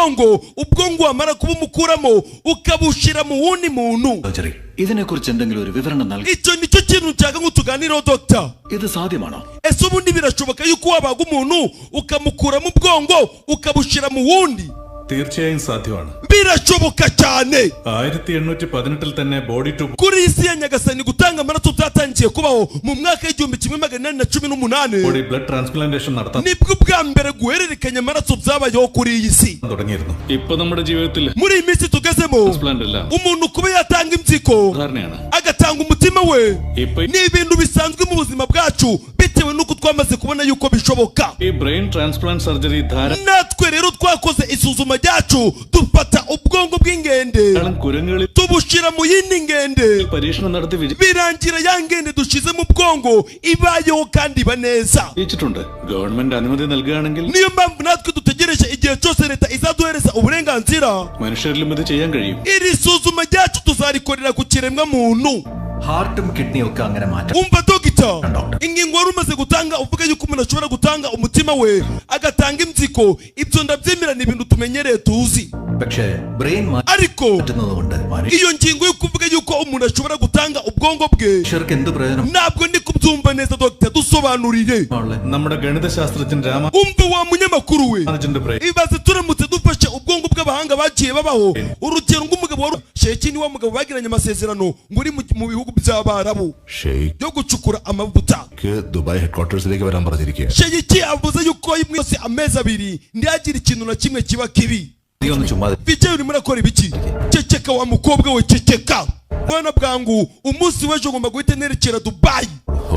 ubwonko, ubwonko wamara kubumukuramo ukabushyira mu wundi muntu. Surgery ഇതിനെക്കുറിച്ച് എന്തെങ്കിലും ഒരു വിവരണം നൽകി Icyo nicyo kintu nshaka ngo tuganireho, dogita. ഇത് സാധ്യമാണോ? Ese ubundi birashoboka yuko wabaga umuntu ukamukuramo ubwonko ukabushyira mu wundi? തീർച്ചയായും സാധ്യമാണ്. Birashoboka cyane. ആയിരത്തി എണ്ണൂറ്റി പതിനെട്ടിൽ തന്നെ body to Kuri iyi si ya nyagasani, gutanga amaraso byatangiye kubaho mu mwaka w'1818. Body blood transplantation നടത്താൻ Nibwo bwa mbere guhererekanya amaraso byabayeho kuri iyi si. തുടങ്ങിയിരുന്നു. ഇപ്പൊ നമ്മുടെ ജീവിതത്തിൽ Muri iyi minsi tugezemo, transplant അല്ല umuntu kuba yatanga impyiko, ധാരണയാണ്. Agatanga umutima we, ഇപ്പൊ ni ibintu bisanzwe mu buzima bwacu bitewe n'uko twamaze kubona yuko bishoboka. ഈ brain transplant surgery Natwe rero twakoze isuzuma ryacu, dufata ubwonko bw'inkende, ധാരാളം കുരങ്ങുകളിൽ tubushyira mu yindi nkende. പരീക്ഷണം നടത്തി Birangira ya nkende dushize mu bwonko ibayeho kandi iba neza. വിജയിച്ചിട്ടുണ്ട്. ഗവൺമെന്റ് അനുമതി നൽകുകയാണെങ്കിൽ Niyo mpamvu natwe dutegereje igihe cyose leta izaduhereza uburenganzira. മനുഷ്യരിലും ഇത് ചെയ്യാൻ കഴിയും. Iri suzuma ryacu tuzarikorera ku kiremwa muntu. ഹാർട്ടും കിഡ്നിയും ഒക്കെ അങ്ങനെ മാറ്റം Umva dogita, Doctor. Ingingo wari umaze gutanga uvuga yuko umuntu ashobora gutanga umutima we, agatanga impyiko, ibyo ndabyemera, ni ibintu tumenyereye tuzi. പക്ഷേ brain Ariko മാറ്റുന്നത് കൊണ്ട് iyo ngingo yo kuvuga yuko umuntu ashobora gutanga ubwonko bwe, മനുഷ്യർക്ക് എന്ത് പ്രയോജനം ntabwo ndi kubyumva neza. Dogita, dusobanurire. നമ്മുടെ ഗണിതശാസ്ത്രജ്ഞൻ Umva wa munyamakuru we, രാമാനുജന്റെ brain ibaze turamutse dufashe ubwonko bw'abahanga bagiye babaho, urugero nk'umugabo wari sheki, ni wa mugabo bagiranye amasezerano ngo uri mu bihugu by'Abarabu Sheikh yo gucukura amavuta. Dubai ഹെഡ്ക്വാർട്ടേഴ്സിലേക്ക് വരാൻ പറഞ്ഞിരിക്കുക. Sheyiki avuze yuko yose amezi 2 ntihagire ikintu na kimwe kiba kibi. നീ ഒന്ന് ചുമ്മാ Vijay, urimo urakora ibiki? Ceceka wa mukobwa we, ceceka. Bwana bwangu, umunsi w'ejo ngomba guhita nerekera Dubayi,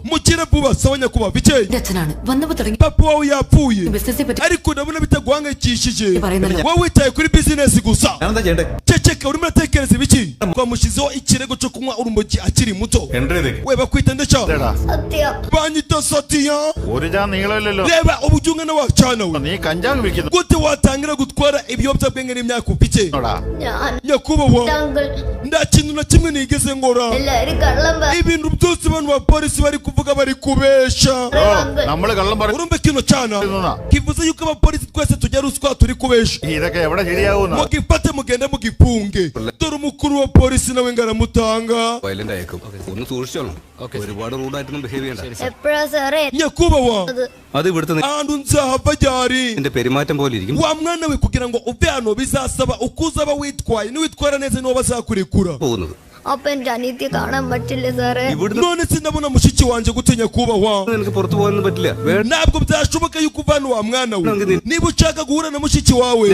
mukire vuba. Sawa nyakubahwa Vijay. എന്റെ അച്ഛനാണ് വന്നപ്പോ തുടങ്ങി Papa wawe yapfuye, ബിസിനസിനെ പറ്റി ariko ndabona bitaguhangayikishije. പറയുന്നല്ലോ. Wowe witaye kuri bizinesi gusa. ഞാനെന്താ ചെയ്യണ്ടേ? Ceceka, urimo uratekereza ibiki? Twamushyizeho ikirego cyo kunywa urumogi akiri muto. Entry ചെയ്തേക്ക്. We, bakwita ndetse? സത്യം. Banyita Satiya. ഒരു ചാ നീളമില്ലല്ലോ. Reba uburyo ungana wacana we. നീ കഞ്ചാവ് വിൽക്കുന്നു. Gute watangira gutwara ibiyobyabwenge n'imyaka ufite? ഞാൻ Nyakubahwa, uncle nta kintu na kimwe nigeze nkora. എല്ലാരും കള്ളം Ibintu byose abantu ba polisi bari kuvuga, bari kubesha. പറയും. നമ്മള് കള്ളം പറഞ്ഞു. Urumva kino cana kivuze yuko abapolisi twese tujya ruswa, turi kubesha. ഇതൊക്കെ എവിടെ ശരിയാവുന്ന? Mugifate mugende mugifunge. Dore umukuru wa polisi nawe ngo aramutanga. Violent അയക്കും, ഒന്ന് സൂക്ഷിച്ചോണം. ഒരുപാട് റൂഡായിട്ടൊന്നും ബിഹേവ് ചെയ്യണ്ട. എപ്പോഴാ സാറേ Nyakubahwa, അത്? അത് ഇവിടുത്തെ ahantu nzahava ryari? നിന്റെ പെരുമാറ്റം പോലെ ഇരിക്കും. Wa mwana we, kugira ngo uve hano bizasaba uko uzaba witwaye. Niwitwara neza niwo bazakurekura. പോകുന്നത് അപ്പൊ എന്റെ അനിയത്തിയെ കാണാൻ പറ്റില്ല സാറേ. ഇവിടുന്ന് None sinabona mushiki wanjye gute, nyakubahwa? നിനക്ക് പുറത്തു പോകാനൊന്നും പറ്റില്ല. Ntabwo byashoboka yuko uva hano wa mwana we. Niba ushaka guhura na mushiki wawe,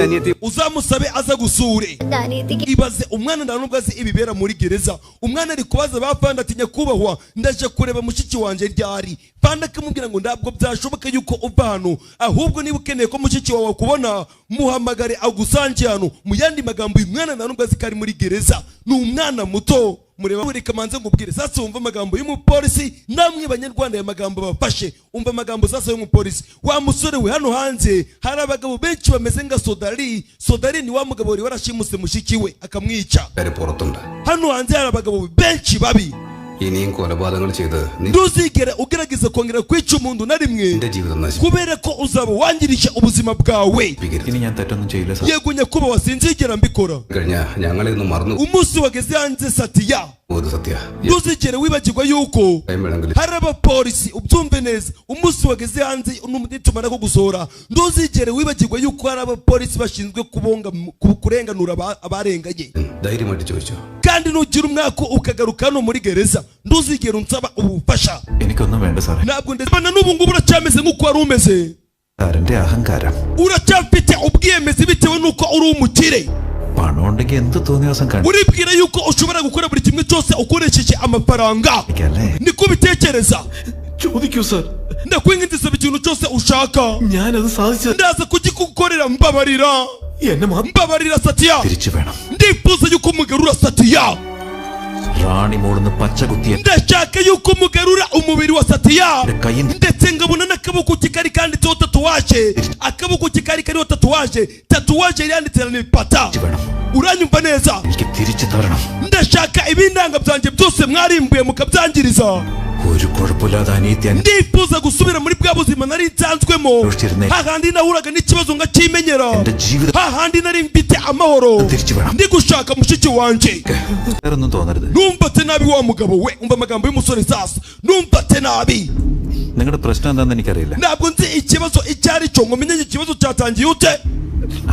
uzamusabe aza gusure. എന്റെ അനിയത്തിക്ക് Ibaze, umwana nta nubwo azi ibibera muri gereza. Umwana ari kubaza ba fandi ati: "Nyakubahwa, ndaje kureba mushiki wanjye ryari?" Fandi akamubwira ngo ntabwo byashoboka yuko uva hano, ahubwo niba ukeneye ko mushiki wawe akubona, muhamagare agusange hano. Mu yandi magambo, uyu mwana nta nubwo azi ko ari muri gereza, ni umwana muto. Mureba, reka manze ngubwire sasa. Wumva amagambo y'umupolisi, namwe Banyarwanda aya magambo bafashe. Umva amagambo sasa y'umupolisi: wa musore we, hano hanze hari abagabo benshi bameze nka Sodari. Sodari ni wa mugabo wari warashimuse mushiki we akamwica. പുറത്തുണ്ട്. Hano hanze hari abagabo benshi babi. ഇനിയും കൊലപാതകങ്ങൾ ചെയ്ത് നീ Ntuzigere ugerageza kongera kwica umuntu na rimwe, നിന്റെ ജീവിതം നശിപ്പിക്കരുത്. Kubera ko uzaba wangirije ubuzima bwawe. ഇനി ഞാൻ തെറ്റൊന്നും ചെയ്യില്ല sir. Yego nyakubahwa, sinzigera mbikora. കഴിഞ്ഞ ഞങ്ങളെ ഒന്ന് മറന്നു Umunsi wageze hanze, Satiya, പോകരുത് സത്യ. ntuzigere wibagirwa yuko വേണമെങ്കിൽ hari abapolisi. Ubyumve neza, umunsi wageze hanze nitumara ko gusohora, ntuzigere wibagirwa yuko hari abapolisi bashinzwe kubonga kurenganura abarenganye. ധൈര്യമായിട്ട് ചോദിച്ചോ. Kandi nugira umwaka ukagaruka hano muri gereza, ntuzigere unsaba ubufasha. എനിക്കൊന്നും വേണ്ട സാറേ. Ntabwo ndetse na n'ubu ngubu uracyameze nk'uko wari umeze. സാറിന്റെ അഹങ്കാരം. Uracyafite ubwiyemezi bitewe n'uko uri umukire. പണം ഉണ്ടെങ്കിൽ എന്ത് തോന്നിയ ദിവസം Uribwira yuko ushobora gukora buri kimwe cyose ukoresheje amafaranga. കാണിക്കല്ലേ? Niko ubitekereza. ചോദിക്കൂ sir. Ndakwinginze, saba ikintu cyose ushaka. ഞാനത് സാധിച്ചു. Ndaza kugikukorera, mbabarira. എന്നെ മാത്രം Mbabarira, Satiya. തിരിച്ചു വേണം. Ndifuza yuko umugarura, Satiya. റാണി മൂടുന്ന് പച്ച കുത്തിയ Ndashaka yuko umugarura umubiri wa Satiya, കയ്യിൽ ndetse nkabona n'akaboko ke kari kanditseho tatouage, akaboko ke kari kariho tatouage, tatouage yari yanditse na pata. വേണം. Uranyumva neza? എനിക്ക് തിരിച്ചു തരണം. Ndashaka ibindanga byanjye byose mwarimbuye mukabyangiriza. ഒരു കുഴപ്പമില്ലാതെ അനിയത്തി Ndifuza gusubira muri bwa buzima nari nsanzwemo, അന്വേഷിച്ചിരുന്നേ. Hahandi nahuraga n'ikibazo ngakimenyera, എന്റെ ജീവിതം hahandi nari mfite amahoro. തിരിച്ചു വേണം. Ndi gushaka mushiki wanje. വേറൊന്നും തോന്നരുത്. Numvate nabi wa mugabo we. Umva amagambo y'umusore sasa, numvate nabi. നിങ്ങളുടെ പ്രശ്നം എന്താണെന്ന് എനിക്കറിയില്ല. Ntabwo nzi ikibazo icyo ari cyo ngo menye ikibazo cyatangiye ute.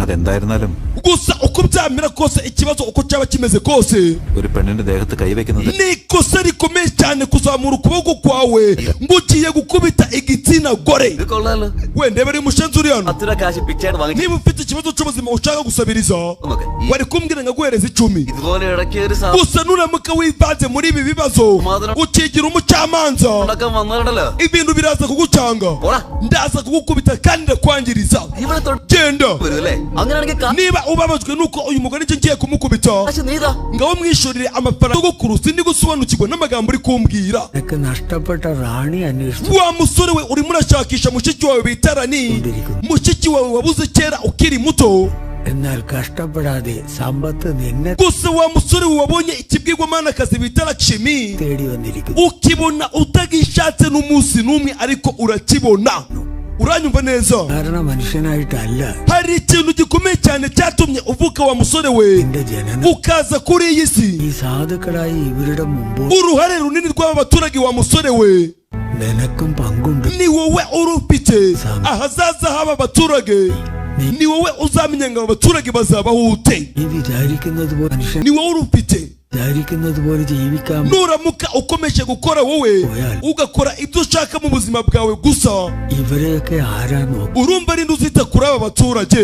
അതെന്തായിരുന്നാലും Gusa uko byamera kose, ikibazo uko cyaba kimeze kose, ഒരു പെണ്ണിന്റെ ദേഹത്ത് കൈവയ്ക്കുന്നത് ni ikosa rikomeye cyane kuzamura ukuboko kwawe ngo ugiye gukubita igitsina gore. ഇത് കൊള്ളാലോ. Wenda bari umushenzi uri hano. പത്ത് രൂപ കാശ് പിച്ചയായിട്ട് വാങ്ങിച്ചു. Niba ufite ikibazo cy'ubuzima ushaka gusabiriza, നോക്ക്. wari kumbwira nkaguhereza 10. ഇതുപോലെ ഇടയ്ക്ക് ഒരു Gusa nuramuka wivanze muri ibi bibazo, ukigira umucamanza, സാധനം വന്നിട്ടുണ്ടല്ലോ. Ibintu biraza kugucanga. പോടാ. Ndaza kugukubita kandi ndakwangiriza. ഇവിടെ തൊട്ട് Genda. വരും അല്ലേ? അങ്ങനെയാണെങ്കിൽ Niba ubabajwe nuko uyu mugore nicyo ngiye kumukubita, കാശ് നീതാ. ngaho mwishyurire amafaranga. Sogokuru, sindi gusobanukirwa n'amagambo uri kumbwira. നിനക്ക് നഷ്ടപ്പെട്ട റാണി അന്വേഷിച്ചു Wa musore we, urimo urashakisha mushiki wawe bita Rani, mushiki wawe wabuze kera ukiri muto. എന്നാൽ കഷ്ടപ്പെടാതെ സമ്പത്ത് നിന്നെ Gusa wa musore we, wabonye ikibwirwamanakazi bita Lakshmi, തേടി വന്നിരിക്കുന്നു. Ukibona utagishatse n'umunsi n'umwe, ariko urakibona. Uranyumva neza? സാധാരണ മനുഷ്യനായിട്ടല്ല Hari ikintu gikomeye cyane cyatumye uvuka, wa musore we, നിന്റെ ജനനം. Ukaza kuri iyi si. ഈ സാധുക്കളായി ഇവരുടെ മുമ്പ് Uruhare runini rw'aba baturage, wa musore we, നിനക്കും പങ്കുണ്ട്. Ni wowe urufite. Ahazaza h'aba baturage, ni wowe uzamenya ngo aba baturage bazabaho ute. നീ വിചാരിക്കുന്നത് പോലെ മനുഷ്യൻ Ni wowe urufite. വിചാരിക്കുന്നത് പോലെ ജീവിക്കാൻ Nuramuka ukomeje gukora wowe, ugakora ibyo ushaka mu buzima bwawe gusa, ഇവരെയൊക്കെ ആരാ നോക്കത്തിൽ? Urumva ninde uzita kuri aba baturage?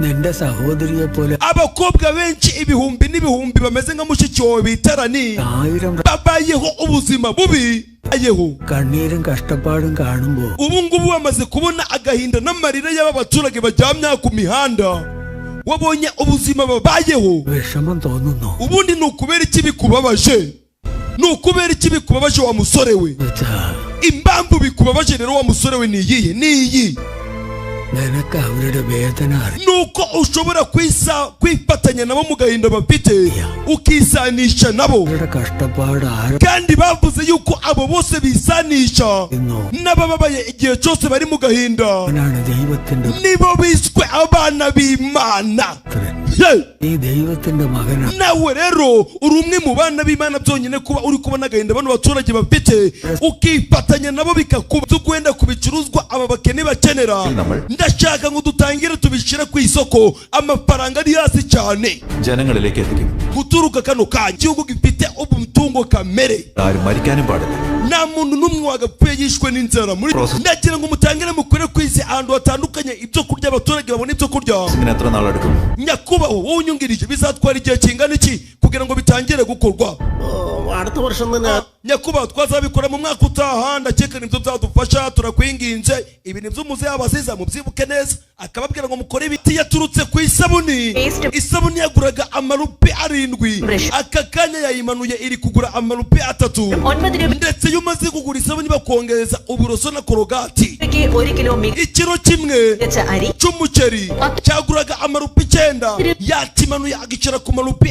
നിന്റെ സഹോദരിയെ പോലെ Abakobwa benshi ibihumbi n'ibihumbi bameze nka mushiki wawe bita Rani ആയിരം babayeho ubuzima bubi ayeho. കണ്ണീരും കഷ്ടപ്പാടും കാണുമ്പോ Ubu ngubu bamaze kubona agahinda n'amarira y'aba baturage baryamye ku mihanda, wabonye ubuzima babayeho. വിഷമം തോന്നുന്നു. Ubundi ni ukubera iki bikubabaje? Ni ukubera iki bikubabaje, wa musore we? വെച്ചാ Impamvu bikubabaje rero, wa musore we, ni iyihe? Ni iyi: നിനക്ക് അവരുടെ വേദന അറിയാം. Nuko ushobora kwisa kwifatanya nabo mu gahinda bafite, ukisanisha nabo. അവരുടെ കഷ്ടപ്പാട് ആരോ Kandi bavuze yuko abo bose bisanisha n'abababaye igihe cyose bari mu gahinda, അവനാണ് ദൈവത്തിന്റെ nibo biswe abana b'Imana. പുത്രൻ. Ye! നീ ദൈവത്തിന്റെ മകനാണ്. Nawe rero uri umwe mu bana b'Imana. Byonyine kuba uri kubona agahinda bano baturage bafite, ukifatanya nabo, bikakuba tugwenda ku bicuruzwa aba bakene bakenera, ndashaka ngo dutangire tubishyire ku isoko, amafaranga ari hasi cyane. ജനങ്ങളിലേക്ക് എത്തിക്കും. Guturuka kano kanya, igihugu gifite umutungo kamere, ആരും മരിക്കാനും പാടില്ല. Nta muntu n'umwe wagapfuye yishwe n'inzara muri. Ndagira ngo mutangire mukore ku isi ahantu hatandukanye ibyo kurya, abaturage babone ibyo kurya. ഇങ്ങനെ എത്ര നാളെടുക്കും? Nyakubahwa, wowe unyungirije, bizatwara igihe kingana iki kugira ngo bitangire gukorwa? അടുത്ത വർഷം തന്നെ. Nyakubahwa, twazabikora mu mwaka utaha, ndakeka nibyo byadufasha, turakwinginze. Ibi nibyo muze abasiza mubyibuke neza, akababwira ngo mukore ibiti. Yaturutse ku isabuni. Isabuni yaguraga amarupi 7, aka kanya yayimanuye iri kugura amarupi 3. Ndetse iyo umaze kugura isabuni bakongereza uburoso na Colgate. ഒരു kilo Ikiro kimwe cy'umuceri cyaguraga amarupi 9, yakimanuye agishyira ku marupi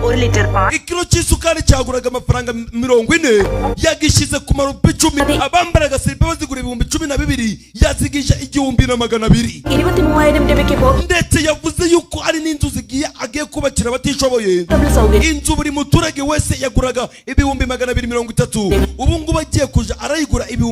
ഒരു litre പാൽ Ikiro cy'isukari cyaguraga amafaranga 40, yagishyize ku marupi 10. Abambaraga silipa bazigura 12,000, yazigisha 1,200. ഇരുപത്തി മൂവായിരം രൂപയ്ക്ക് Ndetse yavuze yuko ari n'inzu zigiye agiye kubakira abatishoboye. Inzu buri muturage wese yaguraga 230,000, ubu ngubu agiye kuja arayigura ibihumbi